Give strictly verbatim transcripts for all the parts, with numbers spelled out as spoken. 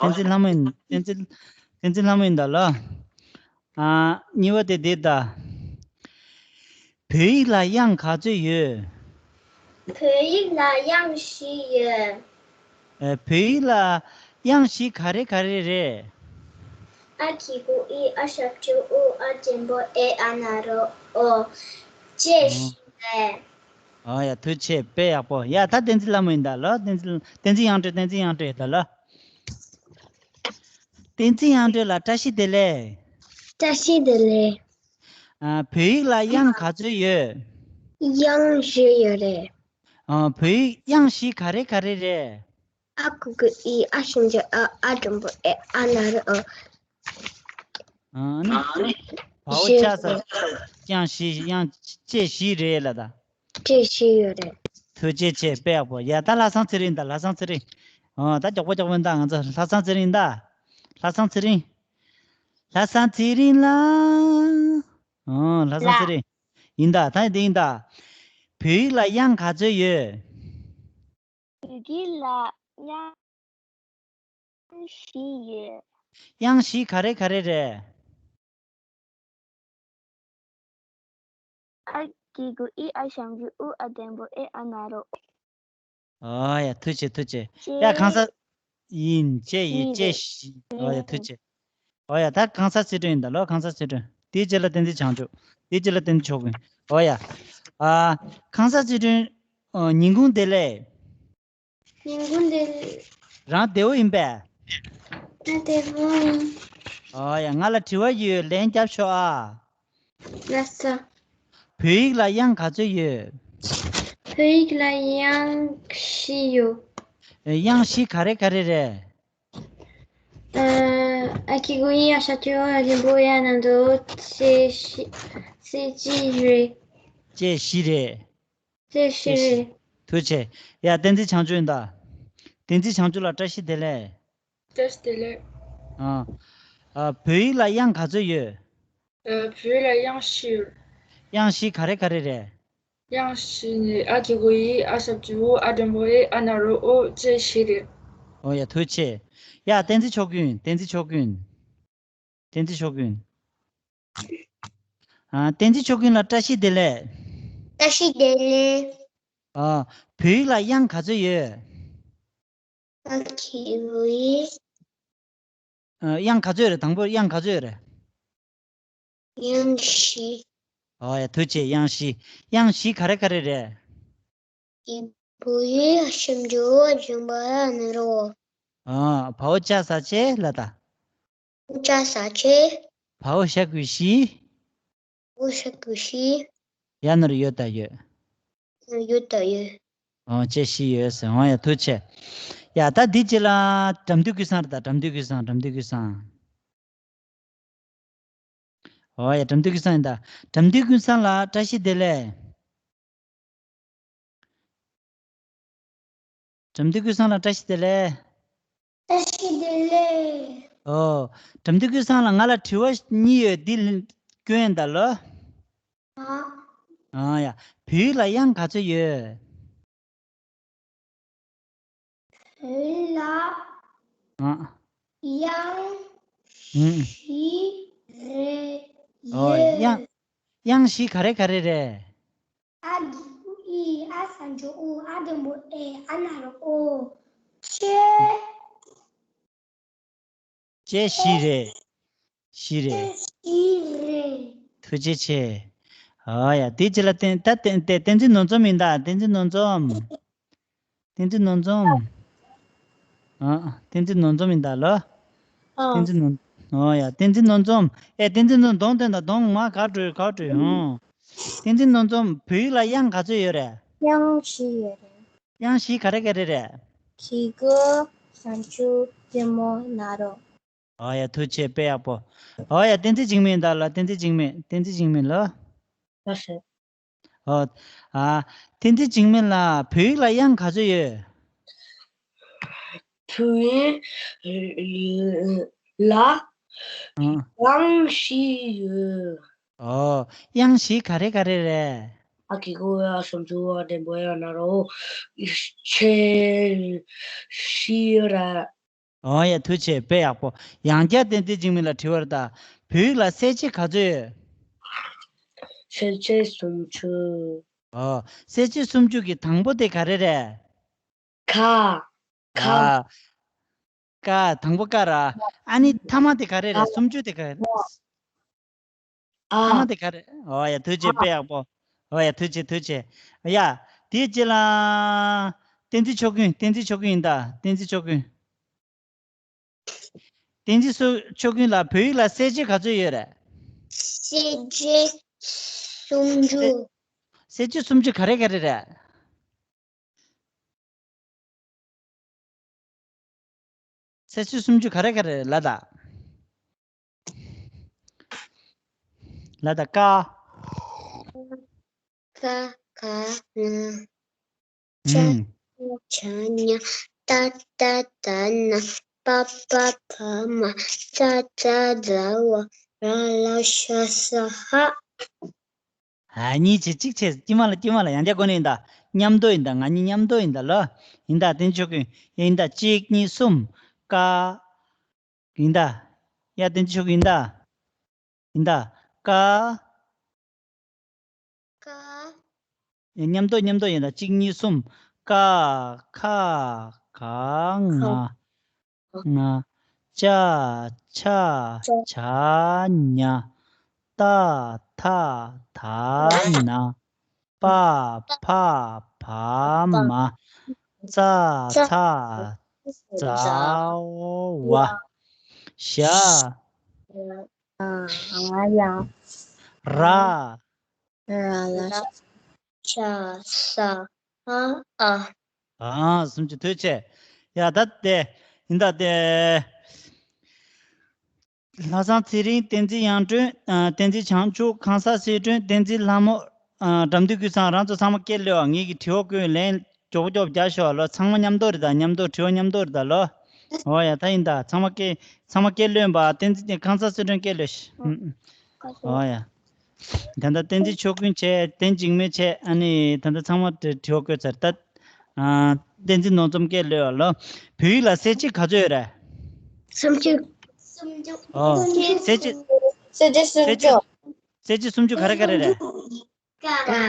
བསྟན་འཛིན་ལྷ་མོ་ཡིན། བསྟན་འཛིན། བསྟན་འཛིན་ལྷ་མོ་ཡིན་ད་ལོ། ཨ། གཉིས་པ་དེ་འདི་ད། བོད་ཡིག་ལ་དབྱངས་ག་ཚོད་ཡོད། བོད་ཡིག་ལ་དབྱངས་བཞི་ཡོད། ཨ། བོད་ཡིག་ལ་དབྱངས་བཞི་ག་རེ་ག་རེ་རེད། ཨ་གི་གུ་ཨི་ཨ་ཞབས་ཀྱུ་ཨུ་ཨ་འགྲེང་བུ་ཨེ་ཨ་ན་རོ་ཨོ། ཅེས་བཞི་རེད། ཨོ་ཡ། ཐུགས་རྗེ་ཆེ། དཔེ་ཡག་པོ། ཡ། ད་བསྟན་འཛིན་ལྷ་མོ་ཡིན་ད་ལོ། བསྟན་འཛིན། བསྟན་འཛིན་དབྱངས་སྒྲོན། བསྟན་འཛིན་དབྱངས་སྒྲོན་ཡིན་ད་ལོ། བསྟན་འཛིན་དབྱངས་སྒྲོན་ལགས་བཀྲ་ཤིས་བདེ་ལེགས། བཀྲ་ཤིས་བདེ་ལེགས། ཨ། བོད་ཡིག་ལ་དབྱངས་ག་ཚོད་ཡོད། དབྱངས་བཞི་ཡོད་རེད། ཨ། བོད་ཡིག་དབྱངས་བཞི་ག་རེ་ག་རེ་རེད། ཨ་གི་གུ་ཨི་ཨ་ཞབས་ཀྱུ་ཨ་ཨ་འགྲེང་བུ་ཨེ་ཨ་ན་རོ་ཨོ། ཨ་ནི། བ་འོ་ཅ་ས། དབྱངས་བཞི། དབྱངས་ཅེས་བཞི་རེད་ལ་ད། ཅེས་བཞི་ཡོད་རེད། ཐུགས་རྗེ་ཆེ། དཔེ་ཡག་པོ། ཡ། ད་ལྷ་བཟང་ཚེ་རིང་ད། ལྷ་བཟང་ཚེ་རིང་། ཨོ། ད་མགྱོགས་པོ་མགྱོགས་པོ་ཡིན་ད། ང་ཚོ་ལྷ་བཟང་ཚེ་རིང་ཡིན་ད། ལྷ་བཟང་ཚེ་རིང་། ལྷ་བཟང་ཚེ་རིང་ལགས། ཨོ། ལྷ་བཟང་ཚེ་རིང་། ཡིན་ད། ད་འདི་ཡིན་ད། བོད་ཡིག་ལ་དབྱངས་ག་ཚོད་ཡོད། བོད་ཡིག་ལ་དབྱངས་བཞི་ཡོད། དབྱངས་བཞི་ག་རེ་ག་རེ་རེད། ཨ་གི་གུ་ཨི་ཨ་ཞབས་ཀྱུ་ཨུ་ཨ་འགྲེང་བུ་ཨེ་ཨ་ན་རོ། ཨོ་ཡ། ཐུགས་རྗེ་ཆེ། ཐུགས་རྗེ་ཆེ། ཡ། གང་ཟག་ཡིན། ཅེས་ཡིན། ཅེས་བཞི། ཨོ་ཡ། ཐུགས་རྗེ་ཆེ། ཨོ་ཡ། ད་གང་ཟག་ཚེ་སྒྲོན་ཡིན་ད་ལོ། གང་ཟག་ཚེ་སྒྲོན། དེའི་རྗེས་ལ་བསྟན་འཛིན་བྱང་ཆུབ། དེའི་རྗེས་ལ་བསྟན་འཛིན་ཆོས་ཀུན། ཨོ་ཡ། ཨ། གང་ཟག་ཚེ་སྒྲོན། ཨོ། ཉིན་གུང་བདེ་ལེགས། ཉིན་གུང་བདེ་ལེགས། རང་བདེ་བོ་ཡིན་པས། ང་བདེ་བོ་ཡིན། ཨོ་ཡ། ང་ལ་དྲི་བ་ཡོད། ལན་རྒྱབ་ཤོག་ཨ། ལགས་སོ། བོད་ཡིག་ལ་དབྱངས་ག་ཚོད་ཡོད། བོད་ཡིག་ལ་དབྱངས་བཞི་ཡོད། ཨེ། དབྱངས་བཞི་ག་རེ་ག་རེ་རེད། ཨ། ཨ་གི་གུ་ཨི་ཨ་ཞབས་ཀྱུ་ཨུ་ཨ་འགྲེང་བུ་ཨེ་ཨ་ན་རོ་ཨོ། ཅེས་བཞི། ཅེས་བཞི་རེད། ཅེས་བཞི་རེད། ཅེས་བཞི་རེད། ཐུགས་རྗེ་ཆེ། ཡ། བསྟན་འཛིན་བྱང་ཆུབ་ཡིན་ད། བསྟན་འཛིན་བྱང་ཆུབ་ལགས་བཀྲ་ཤིས་བདེ་ལེགས། བཀྲ་ཤིས་བདེ་ལེགས། ཨ། ཨ། བོད་ཡིག་ལ་དབྱངས་ག་ཚོད་ཡོད། ཨ། བོད་ཡིག་ལ་དབྱངས་བཞི་ཡོད། དབྱངས་བཞི་ག་རེ་ག་རེ་རེད། དབྱངས་བཞི་ནི་ཨ་གི་གུ་ཨི་ཨ་ཞབས་ཀྱུ་ཨུ་ཨ་འགྲེང་བུ་ཨེ་ཨ་ན་རོ་ཨོ་ཅེས་བཞི་རེད། ཨོ་ཡ། ཐུགས་རྗེ་ཆེ། ཡ། བསྟན་འཛིན་ཆོས་ཀུན། བསྟན་འཛིན་ཆོས་ཀུན། བསྟན་འཛིན་ཆོས་ཀུན། ཨ། བསྟན་འཛིན་ཆོས་ཀུན་ལགས་བཀྲ་ཤིས་བདེ་ལེགས། བཀྲ་ཤིས་བདེ་ལེགས། ཨ། བོད་ཡིག་ལ་དབྱངས་ག་ཚོད་ཡོད། ཨ་གི་གུ་ཨི། ཨ། དབྱངས་ག་ཚོད་རེད། དང་པོ་དབྱངས་ག་ཚོད་རེད། དབྱངས་བཞི། ཨོ་ཡ། ཐུགས་རྗེ་ཆེ། དབྱངས་བཞི། དབྱངས་བཞི་ག་རེ་ག་རེ་རེད། ཨ་གི་གུ་ཨི་ཨ་ཞབས་ཀྱུ་ཨུ་ཨ་འགྲེང་བུ་ཨེ་ཨ་ན་རོ་ཨོ། ཨ། བ་འོ་ཅ་ས་ཆེ་ལ་ད། འོ་ཅ་ས་ཆེ། བ་འོ་ཞབས་ཀྱུ་བཞི། འོ་ཞབས་ཀྱུ་བཞི། ཡ་ན་རོ་ཡོ་ད་ཡོད། ཡོ་ད་ཡོད། ཨོ། ཅེས་བཞི་ཡོད་ཟེར། ཨོ་ཡ། ཐུགས་རྗེ་ཆེ། ཡ། ད་འདི་རྗེས་ལ་དགྲ་འདུལ་ཀུན་བཟང་རེད་ད། དགྲ་འདུལ་ཀུན་བཟང་། དགྲ་འདུལ་ཀུན་བཟང་། ཨོ་ཡ། དགྲ་འདུལ་ཀུན་བཟང་ཡིན་ད། དགྲ་འདུལ་ཀུན་བཟང་ལགས་བཀྲ་ཤིས་བདེ་ལེགས། དགྲ་འདུལ་ཀུན་བཟང་ལགས་བཀྲ་ཤིས་བདེ་ལེགས། བཀྲ་ཤིས་བདེ་ལེགས། ཨོ། དགྲ་འདུལ་ཀུན་བཟང་ལགས་ང་ལ་དྲི་བ་གཉིས་ཡོད། འདི་ལན་སྐྱོན་ཡིན་ད་ལོ། ཨ། ཨ་ཡ། བོད་ཡིག་ལ་དབྱངས་ག་ཚོད་ཡོད། བོད་ཡིག་ལ་ཨ། དབྱངས་ཨུ་བཞི་རེ་ཨོ། ཡོད། དབྱངས་དབྱངས་བཞི་ག་རེ་ག་རེ་རེད། ཨ་གི་གུ་ཨི། ཨ་ཞབས་ཀྱུ་ཨུ། ཨ་འགྲེང་བུ་ཨེ། ཨ་ན་རོ་ཨོ། ཅེས། ཅེས་བཞི་རེད། བཞི་རེད། ཅེས་བཞི་རེད། ཐུགས་རྗེ་ཆེ། ཨོ་ཡ། དེ་ཅི་ལ་བསྟན། ད་བསྟན་བསྟན་བསྟན་འཛིན་ནོར་འཛོམས་ཡིན་ད། བསྟན་འཛིན་ནོར་འཛོམས། བསྟན་འཛིན་ནོར་འཛོམས། ཨ། བསྟན་འཛིན་ནོར་འཛོམས་ཡིན་ད་ལོ། ཨ། བསྟན་འཛིན་ནོར། ཨོ་ཡ། བསྟན་འཛིན་ནོར་འཛོམས། ཨེ། བསྟན་འཛིན་ནོར། གདོང་བསྟན་ད། གདོང་མ་ག་བྲོས་ག་བྲོས། ཨོ། བསྟན་འཛིན་ནོར་འཛོམས། བོད་ཡིག་ལ་དབྱངས་ག་ཚོད་ཡོད་རེད། དབྱངས་བཞི་ཡོད་རེད། དབྱངས་བཞི་ག་རེ་ག་རེ་རེད། གི་གུ། ཞབས་ཀྱུ། གྲེང་བུ། ན་རོ། ཨོ་ཡ། ཐུགས་རྗེ་ཆེ། དཔེ་ཡག་པོ། ཨོ་ཡ། བསྟན་འཛིན་འཇིགས་མེད་ཡིན་ད་ལ། བསྟན་འཛིན་འཇིགས་མེད། བསྟན་འཛིན་འཇིགས་མེད་ལ། ལགས་སོ། ཨོ། ཨ། བསྟན་འཛིན་འཇིགས་མེད་ལགས་བོད་ཡིག་ལ་དབྱངས་ག་ཚོད་ཡོད། བོད་ཡིག་ལ་ཨ། དབྱངས་བཞི་ཡོད། ཨོ། དབྱངས་བཞི་ག་རེ་ག་རེ་རེད། ཨ་གི་གུ་ཨི། ཨ་ཞབས་ཀྱུ་ཨུ། ཨ་འགྲེང་བུ་ཨེ། ཨ་ན་རོ་ཨོ། ཅེས་བཞི་ཡོད་རེད། ཨོ་ཡ། ཐུགས་རྗེ་ཆེ། དཔེ་ཡག་པོ། ཡང་བསྐྱར་བསྟན་འཛིན་འཇིགས་མེད་ལ་དྲི་བ་རེད་ད། བོད་ཡིག་ལ་གསལ་བྱེད་ག་ཚོད་ཡོད། གསལ་བྱེད་སུམ་ཅུ། ཨོ། གསལ་བྱེད་སུམ་ཅུ་གི་དང་པོ་དེ་ག་རེ་རེད། ག་ག་ཨ། ཀ། དང་པོ་ཀ་ར། ཨ་ནི་མཐའ་མ་དེ་ག་རེ་རེད། སུམ་ཅུ་དེ་ག་རེ་རེད། ཨ། མཐའ་མ་དེ་ག་རེ། ཨོ་ཡ། ཐུགས་རྗེ་ཆེ། དཔེ་ཡག་པོ། ཨོ་ཡ། ཐུགས་རྗེ་ཆེ། ཐུགས་རྗེ་ཆེ། ཡ། དེའི་རྗེས་ལ། བསྟན་འཛིན་ཆོས་ཀུན། བསྟན་འཛིན་ཆོས་ཀུན་ཡིན་ད། བསྟན་འཛིན་ཆོས་ཀུན། བསྟན་འཛིན་སུ། ཆོས་ཀུན་ལ་བོད་ཡིག་ལ་གསལ་བྱེད་ག་ཚོད་ཡོད་རེད། གསལ་བྱེད་སུམ་ཅུ། གསལ་བྱེད་སུམ་ཅུ་ག་རེ་ག་རེ་རེད། གསལ་བྱེད་སུམ་ཅུ་ག་རེ་ག་རེ་རེད་ལབ་ད། ལབ་ད། ཀ། ཀ་ག་ང་། ཅ། ཨུམ། ཆ་ཉ། ཏ་ཏ་ད་ན། པ་པ་བ་མ། ཙ་ཙ་ཛ་ཝ། ར་ལ་ཤ་ས་ཧ། ཨ། གཉིས་བྱས་གཅིག་བྱས། དཀྱུས་མ་ལ། དཀྱུས་མ་ལ་ཡང་བསྐྱར་སྒོ་ནས་ཡིན་ད། མཉམ་དུ་ཡིན་ད། ང་གཉིས་མཉམ་དུ་ཡིན་ད་ལོ། ཡིན་ད། བསྟན་འཛིན་ཆོས་ཀུན། ཡིན་ད། གཅིག་གཉིས། གསུམ། ཀ། ཡིན་ད། ཡ། བསྟན་འཛིན་ཆོས་ཀུན་ཡིན་ད། ཡིན་ད། ཀ། ཀ། ཡ། མཉམ་དུ། མཉམ་དུ་ཡིན་ད། གཅིག་གཉིས་གསུམ། ཀ། ཁ། ག། ང་། ང་། ཅ། ཆ། ཇ། ཉ། ཏ། ཐ། ད། ན། པ། ཕ། བ་མ། ཙ། ཚ། ཛ། ཝ། ཞ། ར། ཤ། ས། ཧ། ཨ། ཨ། སུམ་ཅུ། ཐུགས་རྗེ་ཆེ། ཡ། ད་དེ་ཡིན་ད། དེ། ལྷ་བཟང་ཚེ་རིང་། བསྟན་འཛིན་དབྱངས་སྒྲོན། ཨ། བསྟན་འཛིན་བྱང་ཆུབ། ཁང་གསར་སྲིད་སྒྲོན། བསྟན་འཛིན་ལྷ་མོ། ཨ། དགྲ་འདུལ་ཀུན་བཟང་། རང་ཚོ་ཚང་མ་སྐད་ལོས་ཨ། ངེད་ཀྱི་དྲི་བ་བཀོད་ལན་མགྱོགས་པོ་མགྱོགས་པོ་རྒྱག་ཤོག་ལོ། ཚང་མ་མཉམ་དུ་རེད་ད། མཉམ་དུ། དྲི་བ་མཉམ་དུ་རེད་ད་ལོ། ཨོ་ཡ། ད་ཡིན་ད། ཚང་མ་སྐད། ཚང་མ་སྐད་ལོན་པ། བསྟན་འཛིན། ཁང་གསར་སྲིད་སྒྲོན་སྐད་ལོས་ཤིག་ཨོ་ཡ། ད་ལྟ་བསྟན་འཛིན་ཆོས་ཀུན་བྱས། བསྟན་འཇིགས་མེད་བྱས། ཨ་ནི་ད་ལྟ་ཚང་མ་དྲི་བ་བཀོད་ཚར་ད། ཨ། བསྟན་འཛིན་ནོར་འཛོམས་སྐད་ལོས་ཨ་ལོ། བོད་ཡིག་ལ་གསལ་བྱེད་ག་ཚོད་ཡོད་རེད། སུམ་ཅུ། ཨོ། གསལ་བྱེད། གསལ་བྱེད་སུམ་ཅུ། གསལ་བྱེད་སུམ་ཅུ་ག་རེ་ག་རེ་རེད། ཀ་ང་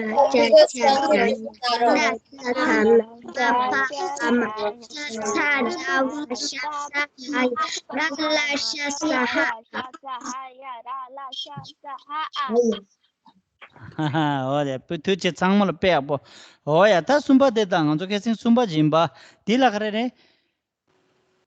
ང་ཅ་ཅ་ཇ་ཏ་ཏ་ད་ན་ད་ཕ་ཕ་མ་ས་ཚ་ཛ་ཝ་ཤ་ས་ཧ་ཡ་ར་ལ་ཤ་ས་ཧ། ཧ་ཧ། འོ་དེ་བུ་ཐུགས་རྗེ་ཆེ། ཚང་མ་ལ་དཔེ་ཡག་པོ། འོ་ཡ། ད་གསུམ་པ་དེ་དང་། ང་ཚོ་ཁ་སང་གསུམ་པ་ཡིན་པ། འདི་ལ་ག་རེ་རེད།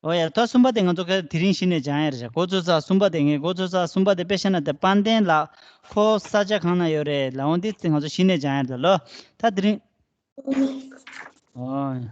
འོ་ཡ། ད་གསུམ་པ་དེ་ང་ཚོ་ག་དེ་རིང་གཞི་ནས་སྦྱང་ཡ་རེད། འགོ་ཚུགས་ས་གསུམ་པ་དེ། ངས་འགོ་ཚུགས་ས་གསུམ་པ་དེ་དཔེ་བཤད་ན་དེ་དཔལ་ལྡན་ལགས་ཁོ་ས་ཆ་གང་ན་ཡོད་རེད་ལབ་འོང་། འདི་དེ་ང་ཚོ་གཞི་ནས་སྦྱང་ཡ་རེད་ལོ། ད་དེ་རིང་། འོ་ཡ།